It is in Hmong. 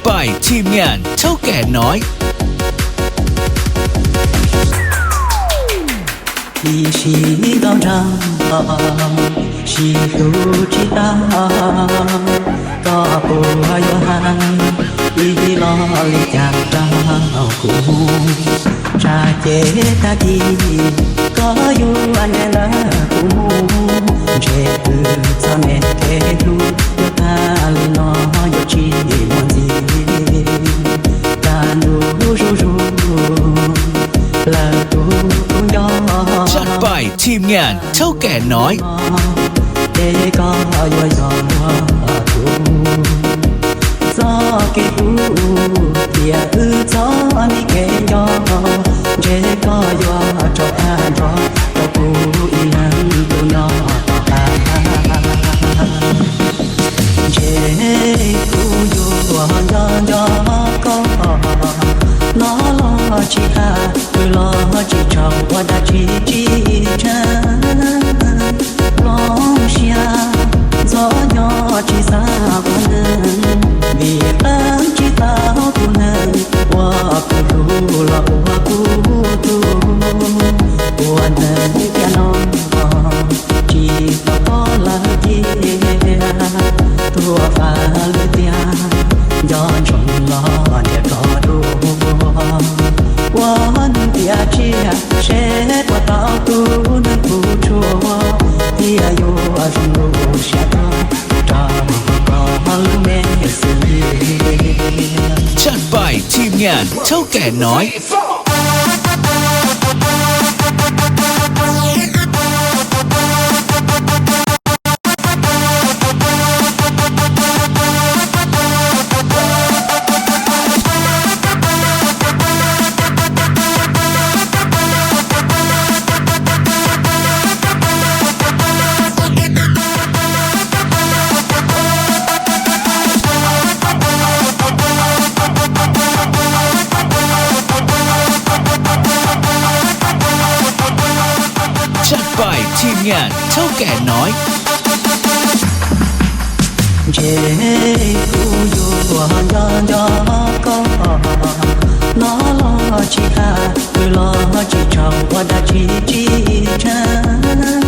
Bảy chim nhàn thấu kẻ nói. Ib sim ntau nrag, sib hlub tsis tau, koj puas yuav hais ib los li cas rau kuv mus? Tsam ces tag kis koj yuav nyiag ntawm kuv mus, ntshe wb txoj me kev hlub yuav tag li no yuav tsis muaj ntxiv. Kaj ntug zuj zus lawm tus kub nco. Bảy chim nhàn thấu kẻ nói. Ces koj yuav yog luag tus txoj kev hlub, tiam wb txoj me kev nco, ntshe koj yuav tso tag nrho rau kuv ib leeg tus no tom qab. Ntshe kuv yuav nco nco koj, hnov los tsis qab, pw los tsis tsaug, ua dab tsi tsis tshab. Plooj siab ntxov nyob tsis xav ua neeg, vim qee tsis tau tus neeg uas kuv hlub los ua kuv tug. Ua neeg tiam no tsis tau pom lawv cia, tuag fab lwm tiam, nco ntsoov los nrhiav koj dua. Ua neeg tiam tsiaj seb puas tau tus neeg puas tsuaj, thiaj yuav zoo lub siab tuag rau koj lub me xwb. Bảy chim nhàn thấu kẻ nói. Bảy chim nhàn thấu kẻ nói. Ntshe kuv yuav nco nco koj, hnov los tsis qab, pw los tsis tsaug, ua dab tsi tsis tshab.